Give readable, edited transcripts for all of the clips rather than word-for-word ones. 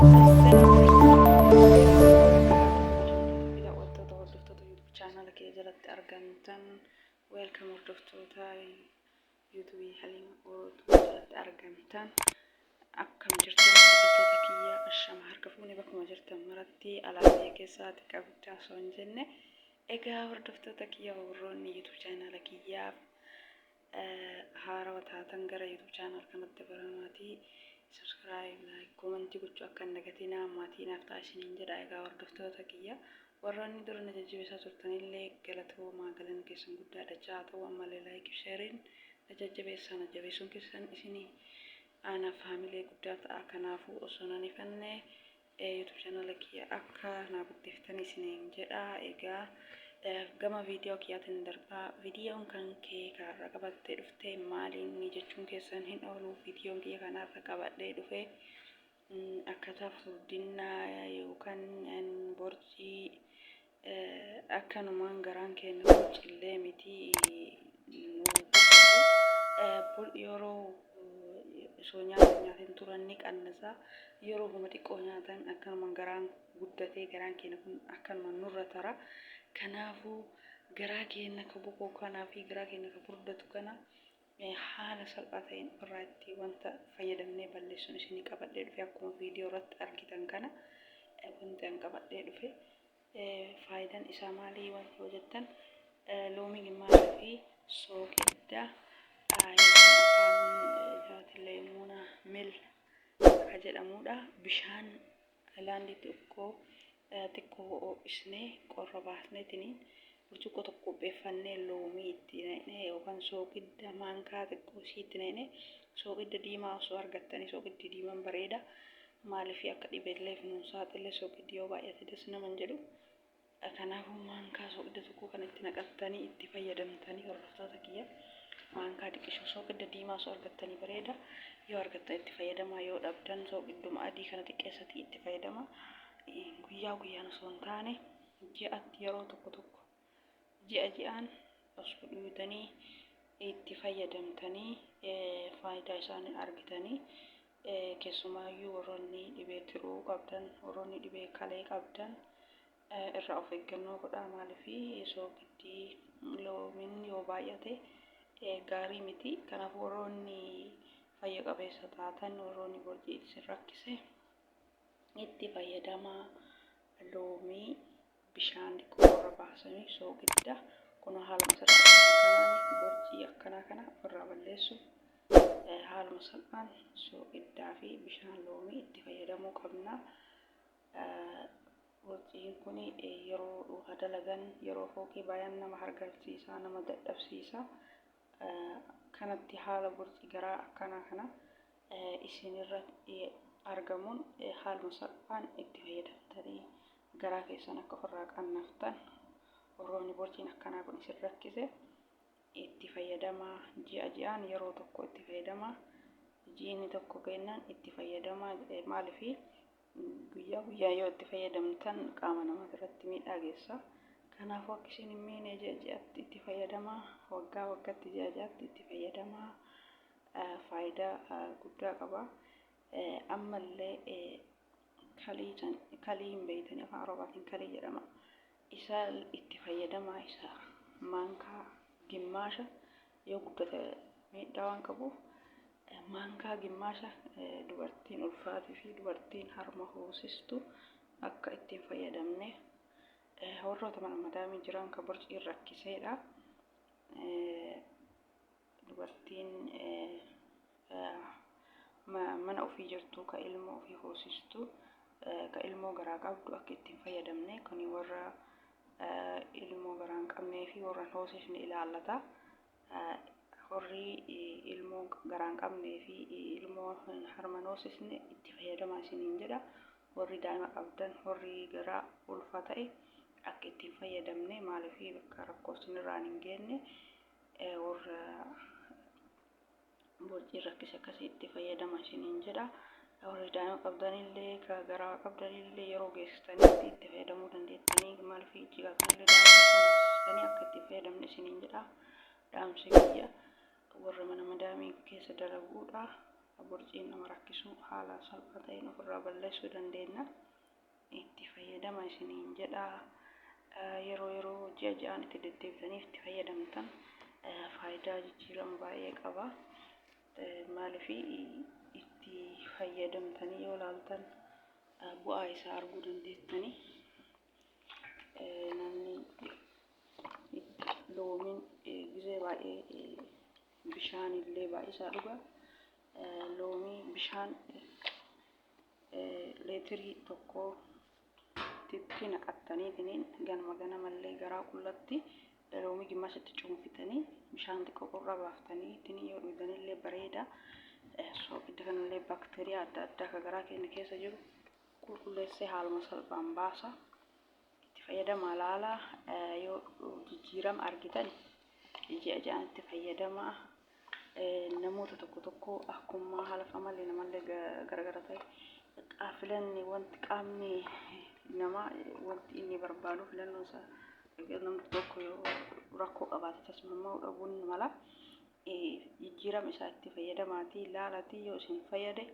Assalaamu alaikum warahmatullahi wabarakatuh. Daawwattoota hordoftoota YouTube chaanala kiyya jalatti argamtan, welcome. Hordoftoota YouTube Haliima Orootuu jalatti argamtan, akkam jirtan hordoftoota kiyya? Ashama harka fuune bakkuma jirtan maratti, alaa biyya keessaati qabdaa osoo hin jenne. Egaa hordoftoota kiyya, warroonni YouTube chaanala kiyyaaf haarawa taatan, gara YouTube channel kanatti baramaatii subscribe, like, comment gochuu akka hin dagatinaa, maatii naaf ta'a isiniin jedha. Egaa hordoftoota kiyya, warroonni dura na jajjabeessaa turtanillee galatoomaa, galanni keessan guddaa dachaa haa ta'u. Ammallee like, sharein na jajjabeessaa, na jabeessuun keessan isinii anaaf haamilee guddaa ta'a. Kanaafuu osoo nan ifanne YouTube channel kiyya akka naa guddiftanii isiniin jedha. Egaa gama viidiyoo kiyyaatiin darbaa. Viidiyoon kan kee kanarra qabattee dhufte maaliin jechuun keessan hin oolu. Viidiyoon kiyya kanarra qabadhee dhufe akkaataa furdinnaa yookaan borcii akkanumaan garaan keenya kun cillee miti nu guddatu, yeroo osoo nyaata nyaatin turan ni qannasa, yeroo huma xiqqoo nyaatan akkanumaan garaan guddatee garaan keenya kun akkanumaan nurra tara. Kanaafuu garaa keenya ka boqoo kanaa fi garaa keenya ka furdatu kana haala salphaa ta'een irraa itti wanta fayyadamnee balleessuun isinii qabadhee dhufe. Akkuma viidiyoo irratti argitan kana wanti an qabadhee dhufe faayidaan isaa maalii wanti yoo jettan, loomii gimmaashaa fi sooqidda yookaan afaan isaatiin leemuuna mil ka jedhamudha. Bishaan laandii xiqqoo xiqqoo ho'isnee qorra baasneetiniin burcuqqoo tokko qopheeffannee, loomii itti naqnee yookaan sooqidda maankaa xiqqoo ishii itti naqnee, sooqidda diimaa osoo argattanii sooqiddi diimaan bareeda. Maaliif akka dhibeelleef nuun saaxille, sooqiddi yoo baay'ate das nama hin jedhu. Kanaafuu maankaa sooqidda tokko kan itti naqattanii itti fayyadamtanii, hordoftoota kiyya, maankaa diqishuu sooqidda diimaa osoo argattanii bareeda. Yoo argattan itti fayyadamaa, yoo dhabdan sooqidduma adii kana xiqqeessatii itti fayyadamaa. Guyyaa guyyaan osoo hin taane ji'atti yeroo tokko tokko, ji'a ji'aan osoo dhuydanii itti fayyadamtanii faayidaa isaanii argitanii. Keessumaayyuu warroonni dhibee tiruu qabdan, warroonni dhibee kalee qabdan irraa of eeggannoo godhaa. Maaliif sooqiddi loomiin yoo baay'ate gaarii miti. Kanaaf warroonni fayya qabeessa taatan, warroonni borcii isin rakkise, itti fayyadamaa. Loomii bishaan xiqqoo irra baasanii sooqidda kun haaluma asirratti kanaan borcii akkanaa kana ofirraa balleessu haaluma salphaan sooqiddaa fi bishaan loomii itti fayyadamuu qabna. Borciin kun yeroo dhuunfa dalagan, yeroo fooqii bayan nama hargalchiisa, nama dadhabsiisa. Kanatti haala borcii garaa akkanaa kana isinirra argamuun haaluma salphaan itti fayyadamtanii garaa keessan akka ofirraa qannaftan, warroonni borciin akkanaa kun isin rakkise itti fayyadamaa. Ji'a ji'aan yeroo tokko itti fayyadamaa, ji'inni tokko gennaan itti fayyadamaa. Maaliif guyyaa guyyaa yoo itti fayyadamtan qaama namaa irratti miidhaa geessa. Kanaafuu akka isin hin miine ji'a ji'atti itti fayyadamaa, waggaa waggaatti ji'a ji'atti itti fayyadamaa, faayidaa guddaa qaba. Ammallee kalii kalii hin beeytanii, afaan Oromootiin kalii jedhama. Isa itti fayyadamaa. Isa maankaa gimmaasha, yoo guddate miidhaa waan qabuuf, maankaa gimmaasha dubartiin ulfaatii fi dubartiin harma hoosistu akka ittiin fayyadamne, warroota mana madaamii jiran ka borciin rakkiseedha. Dubartiin mana ofii jirtu, ka ilmoo ofii hoosistu, ka ilmoo garaa qabdu akka ittiin fayyadamne. Kuni warra ilmoo garaa hin qabnee fi warra hin hoosisne ilaallata. Warri ilmoo garaa hin qabnee fi ilmoo harma hin hoosisne itti fayyadamaa isiniin jedha. Warri daa'ima qabdan, warri garaa ulfa ta'e akka ittiin fayyadamne, maaliif bakka rakkoo isinirraan hin geenne, warra borciin rakkise akkasii itti fayyadama isiniin jedha. Warri daa'ima qabdanillee, ka garaa qabdanillee yeroo geessistanitti itti fayyadamuu dandeettanii. Maaliif ji'a kanallee daa'ima keessan hoosistanii akka itti fayyadamne isiniin jedha. Dhaamsi kiyya warra mana madaamii keessa dalaguudha. Borciin nama rakkisu haala salphaa ta'een ofirraa balleessuu dandeenya. Itti fayyadama isiniin jedha. Yeroo yeroo ji'a ji'aan itti deddeebitaniif itti fayyadamtan faayidaa jijjiirama baay'ee qaba. Maaliif itti fayyadamtanii yoo laaltan bu'aa isaa arguu dandeettanii. Namni loomiin gizee baay'ee bishaan illee baay'isaa dhuga. Loomii bishaan leetirii tokko titti naqattaniitiniin ganama ganamallee garaa qullatti loomii gimmaasha itti cuunfitanii bishaan xiqqoo qorraa baaftanii ittiin yoo dhugdanillee bareeda. Soogidda kanallee baakteeriyaa adda addaa ka garaa keenya keessa jiru qulqulleessee haaluma salphaan baasa. Itti fayyadamaa laalaa, yoo jijjiirama argitan ji'a ji'aan itti fayyadamaa. Namoota tokko tokko akkuma haala amalli namallee garagara ta'e filanni wanti qaamni namaa wanti inni barbaadu filannoo isaa namni tokko yoo rakkoo qabaate tasmama'uu dhabuun mala. Jijjiirama isaa itti fayyadamaatii laalatii yoo isin fayyade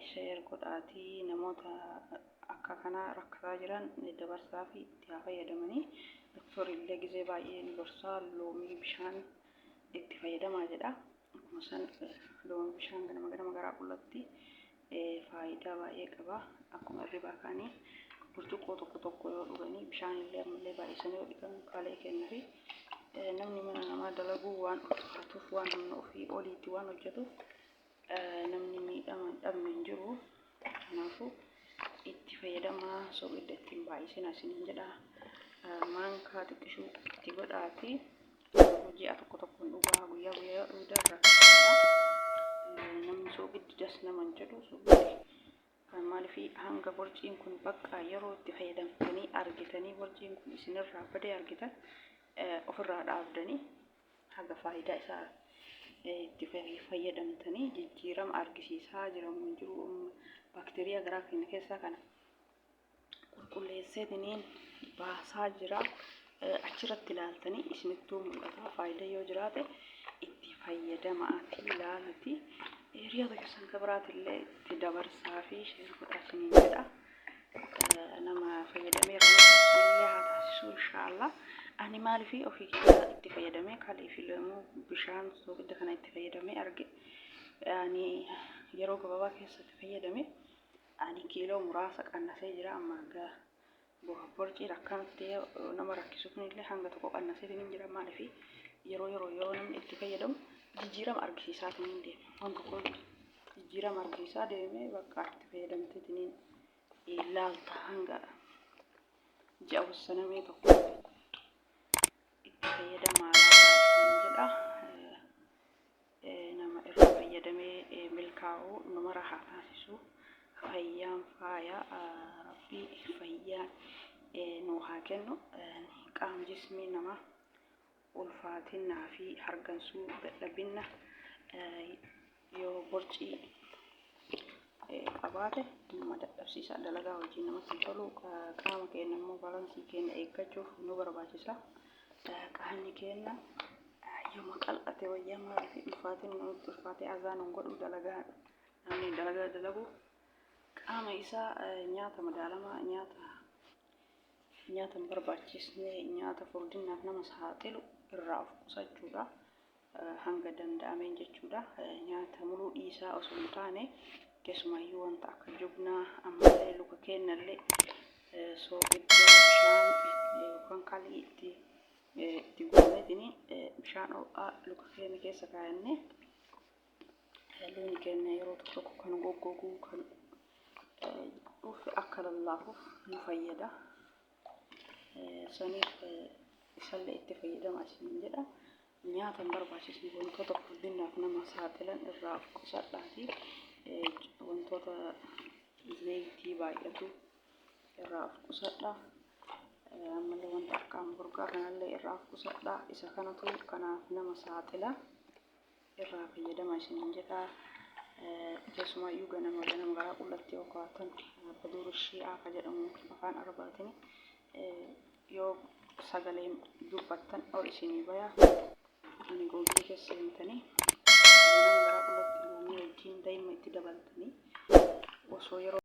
share godhaatii namoota akka kanaa rakkataa jiran dabarsaa fi itti haa fayyadamanii. Doktorri illee gizee baay'ee ni gorsaa, loomii bishaan itti fayyadamaa jedha. Akkuma san loomii bishaan ganama ganama garaa qullatti faayidaa baay'ee qaba. Akkuma irribaa kaanii burcuqqoo tokko tokko yoo dhuganii bishaan illee ammallee baay'isanii yoo dhiqan kalee kenna fi namni mana namaa dalaguu waan ulfaatuuf, waan humna ofii oliitti waan hojjetuuf, namni miidhama hin dhabne hin jiru. Kanaafuu itti fayyadamaa, soogidda ittiin baay'isina isiniin jedha. Maankaa xiqqishuu itti godhaati. Ji'a tokko tokkoon dhugaa, guyyaa guyyaa yoo dhugdan rakkisaadha. Namni soogiddi das nama hin jedhu soogiddi. Maaliif hanga borciin kun bakka yeroo itti fayyadamtanii argitanii borciin kun isinirraa badee argitan ofirraa dhaabdanii haga faayidaa isaa itti fayyadamtanii jijjiirama argisiisaa jiramu hin jiru. Baakteeriyaa garaa keenya keessaa kana qulqulleesseetiniin baasaa jira. Achirratti ilaaltanii isinittuu mul'ata. Faayidaa yoo jiraate itti fayyadamaatii ilaalati. Hiriyoota keessan kan biraatillee itti dabarsaa fi share godhaa isiniin jedha. Nama fayyadamee illee haa taasisu inshaallah. Ani maaliif ofii kiyya itti fayyadamee kalee fi loomuu bishaan soogidda kana itti fayyadamee arge. Ani yeroo gabaabaa keessatti fayyadame, ani kiiloo muraasa qannasee jira amma. Gaa borciin akkanatti nama rakkisu kunillee hanga tokko qannasee hin jira. Maaliif yeroo yeroo yeroo namni itti fayyadamu jijjiirama argisiisaatiin hin deema. Waan tokko jijjiirama argisiisaa deemee bakka itti fayyadamteetiin ilaalta hanga ji'a wassanamee tokko itti fayyadamaa jedha. Nama irraa fayyadamee milkaa'u numara haa taasisu. Fayyaan faaya, Rabbii fayyaa nu haa kennu. Qaama jismii namaa ulfaatinnaa fi hargansuu dadhabinna yoo borcii qabaate nama dadhabsiisa, dalagaa hojii namatti hin tolu. Qaama keenya immoo balance keenya eeggachuuf nu barbaachisa. Qaamni keenya yooma qal'ate wayyaa. Maaliif ulfaatiin nutti ulfaatee azaa nun godhu. Dalagaa namni dalagaa dalagu qaama isaa nyaata madaalamaa, nyaata nyaata hin barbaachisne, nyaata furdinaaf nama saaxilu irraa of qusachuudha. Hanga danda'ameen jechuudha. Nyaata muluu dhiisaa osoo hin taane, keessumaayyuu wanta akka jubnaa, ammallee luka keenyallee soogidda bishaan yookaan kalii itti gooneetiin bishaan ho'aa luka keenya keessa kaayannee, lukni keenya yeroo tokko tokko kan goggoguu kan dhufe akka lallaafuuf nu fayyada. Saniif isallee itti fayyadama isiniin jedha. Nyaata hin barbaachisne, wantoota furdinaaf nama saaxilan irraa of qusadhaati. Wantoota zayitii baay'atu irraa of qusadha. Ammallee wanta akka hamburgaa kanallee irraa of qusadha. Isa kanatu kanaaf nama saaxila. Irraa fayyadama isiniin jedha. Keessumaayyuu ganama ganama garaa qullatti yoo kaatan, baduur shi'aa ka jedhamu afaan Arabaatiin, yoo sagalee dubbattan ol isinii baya. Ani Google keessa seentanii ganama garaa qullatti loomii wajjin wajjin daa'ima itti dabaltanii osoo yeroo.